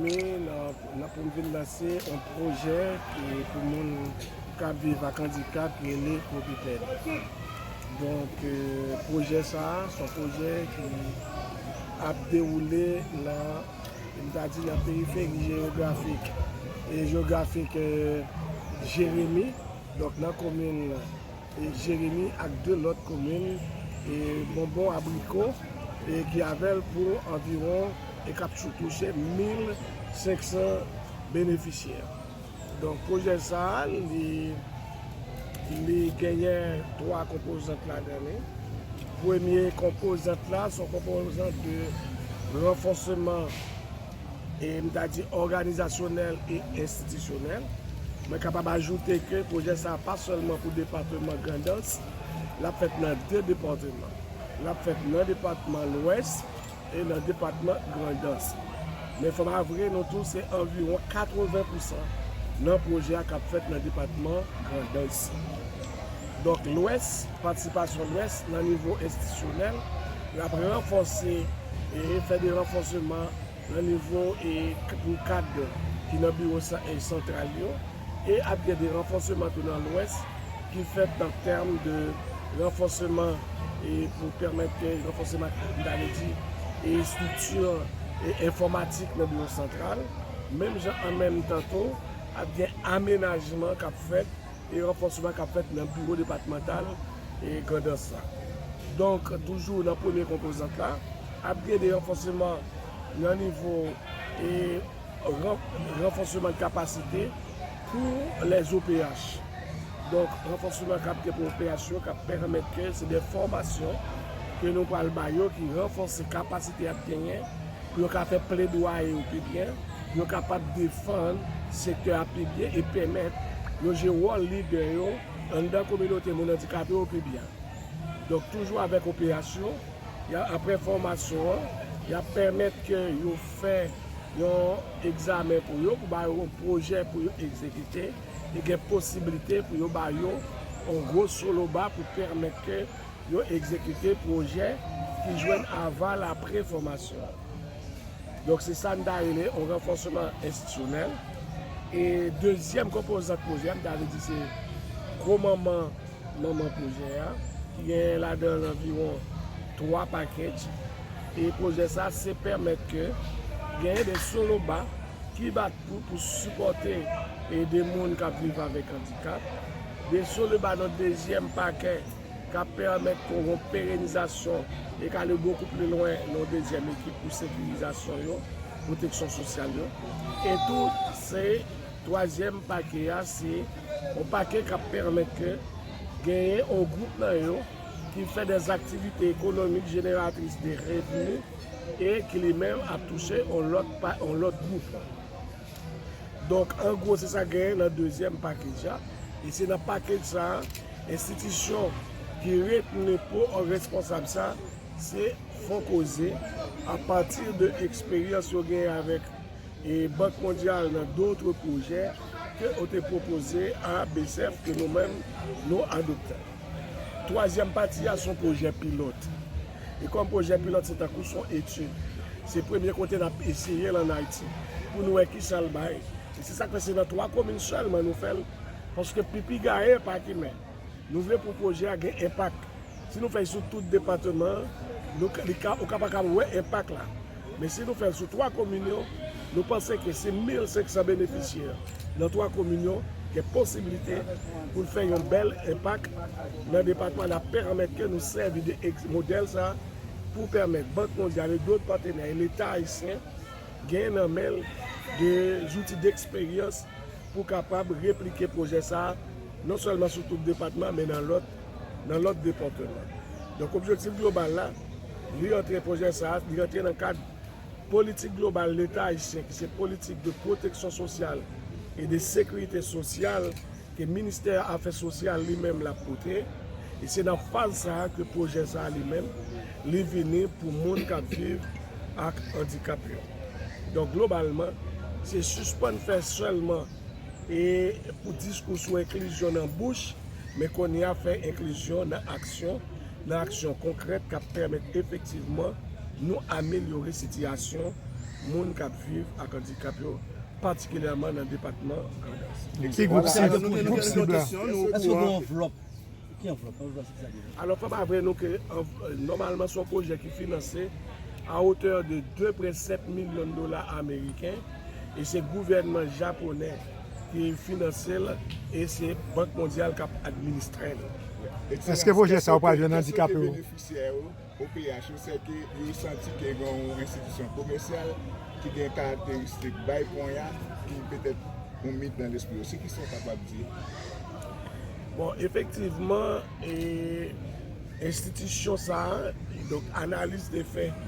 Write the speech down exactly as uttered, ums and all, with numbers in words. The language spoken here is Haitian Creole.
Nan, nan pou m vin lanse yon pwojè ki pou moun k ap viv ak andikap rele Popipèd. Donk, eh, pwojè sa a, se yon pwojè ki ap dewoule nan, m ta di, nan periferi jewografik, e jewografik, eh, Jeremi, donk nan komin e Jeremi ak de lòt komin, e Bonbon, Abriko, e ki avè l pou anviwon, e k ap sou touche mil senk san benefisyè. Donk, pwojè sa a, li, li genyen twa konpozant ladan li. Premye konpozant la, se yon konpozant de ranfòseman e m ta di òganizasyonèl e enstitisyonèl. Mwen kapab ajoute ke pwojè sa a pa sèlman pou depatman Grandans, l ap fèt nan de depatman. L ap fèt nan depatman Lwès e nan depatman Grandans. Men fò m avwe nou tou, se anviwon katreven pousan nan pwojè a k ap fèt nan depatman Grandans. Donk, Lwès, patisipasyon Lwès nan nivo enstitisyonèl, l ap ranfòse e fè de ranfòseman nan nivo e k-, pou kad ki nan biwo sa-, e santral yo, e ap gen de ranfòseman tou nan Lwès ki fèt an tèm de ranfòseman e pou pèmèt ke ranfòseman, m ta vle di, e estrikti e enfòmatik nan biwo santral, menm jan an menm tan tou, ap gen amenajman k ap fèt e ranfòsman k ap fèt nan biwo depatmantal e Grandans la. Donk, toujou nan premye konpozant la, ap gen de ranfòsman nan nivo e ran-, ranfòsman de kapasite pou lè O P H. Donk, ranfòsman k ap gen pou O P H yo, k ap pèmèt ke se de fòmasyon ke nou pral ba yo ki ranfòse kapasite y ap genyen pou yo ka fè pledwaye yo pi byen, pou yo kapab defann sektè a pi byen e pèmèt yo jwe wòl lidè yo anndan kominote moun andikape yo pi byen. Donk, toujou avèk O P H yo, y a, apre fòmasyon an, y ap pèmèt ke yo fè yon egzamen pou yo, pou ba yo yon pwojè pou yo egzekite, e gen posiblite pou yo ba yo yon gwo soloba pou pèmèt ke yo egzekite pwojè ki jwenn aval apre fòmasyon an. Donk, se sa n ta rele yon ranfòsman enstitisyonèl. E dezyèm konpozant pwojè a, m ta vle di se gwo manman, manman pwojè a, ki gen ladan l anviwon twa pakèj. E pwojè sa, se pèmèt ke genyen de soloba ki bat pou, pou sipòte e de moun k ap viv avèk andikap. De soloba nan dezyèm pakèj k ap pèmèt pou yon perenizasyon e k ale bokou pli lwen nan yon dezyèm ekip pou sekirizasyon yo, pwoteksyon sosyal yo. E tou, se twazyèm pake a, se yon pake k ap pèmèt ke genyen yon gwoup nan yo ki fè dèzaktivite ekonomik jeneratris de revni e ki li menm ap touche yon lòt pa, yon lòt gwoup. Donk, an gwo, se sa k genyen nan dezyèm pakej la. E se nan pakej sa a, enstitisyon ki retni pou responsab sa, se Fonkoze, apati de eksperyans yo genyen avèk e Bank Mondyal nan dotre pwojè ke yo te pwopoze a B S F ke nou menm nou adopte. Twazyèm pati a se yon pwojè pilòt. E kòm pwojè pilòt, se tankou se yon etid. Se premye kote n ap eseye l ann Ayiti pou nou wè kisa l bay. E se sa k fè se nan twa komin sèlman nou fè l, paske pi piga e enpak imen. Nou vle pou pwojè a gen enpak. Si nou fè l sou tout depatman an, nou ka, li ka, ou ka pa ka wè enpak la. Men si nou fè l sou twa komin yo, nou panse ke se mil senk san benefisyè nan twa komin yo gen posiblite pou l fè yon bèl enpak nan depatman. L ap pèmèt ke nou sèvi de eks-, modèl sa a pou pèmèt Bank Mondyal e dòt patnè e Leta ayisyen gen nan men l de zouti, de eksperyans pou kapab replike pwojè sa a, non sèlman sou tout depatman, men nan lòt, nan lòt depatman. Donk, objektif global la, li antre pwojè sa a, li antre nan kad politik global Leta ayisyen, ki se politik de pwoteksyon sosyal e de sekirite sosyal ke Ministè Afè Sosyal li menm l ap pote. E se nan faz sa a ke pwojè sa a li menm, li vini pou moun k ap viv ak andikap yo. Donk, globalman, se sispann fè sèlman e pou diskou sou enklizyon nan bouch, men kounye a fè enklizyon nan aksyon, nan aksyon konkrèt k ap pèmèt efektivman nou amelyore sitiyasyon moun k ap viv ak andikap yo, patikilyèman nan depatman Grandans. Ki gwoup sib, gwoup sib la? Èske gen anvlòp? Ki anvlòp? Anvlòp, se sa ki Alò, fò m avwe nou ke an- nòmalman se yon pwojè ki finanse à hauteur de deux point sept millions de dollars américains, e se gouvènman japonè ki finanse l, e se Bank Mondyal k ap administre l. Èske pwojè sa yo pral jwenn andikape yo? Benefisyè yo, O P H yo, se ke yo santi ke gen yon enstitisyon komèsyal ki gen karakteristik bay pwen a, ki petèt yon mit nan lespri yo. Se ki sa w kapab di? Bon, efektivman, e, enstitisyon sa a, donk, analiz te fèt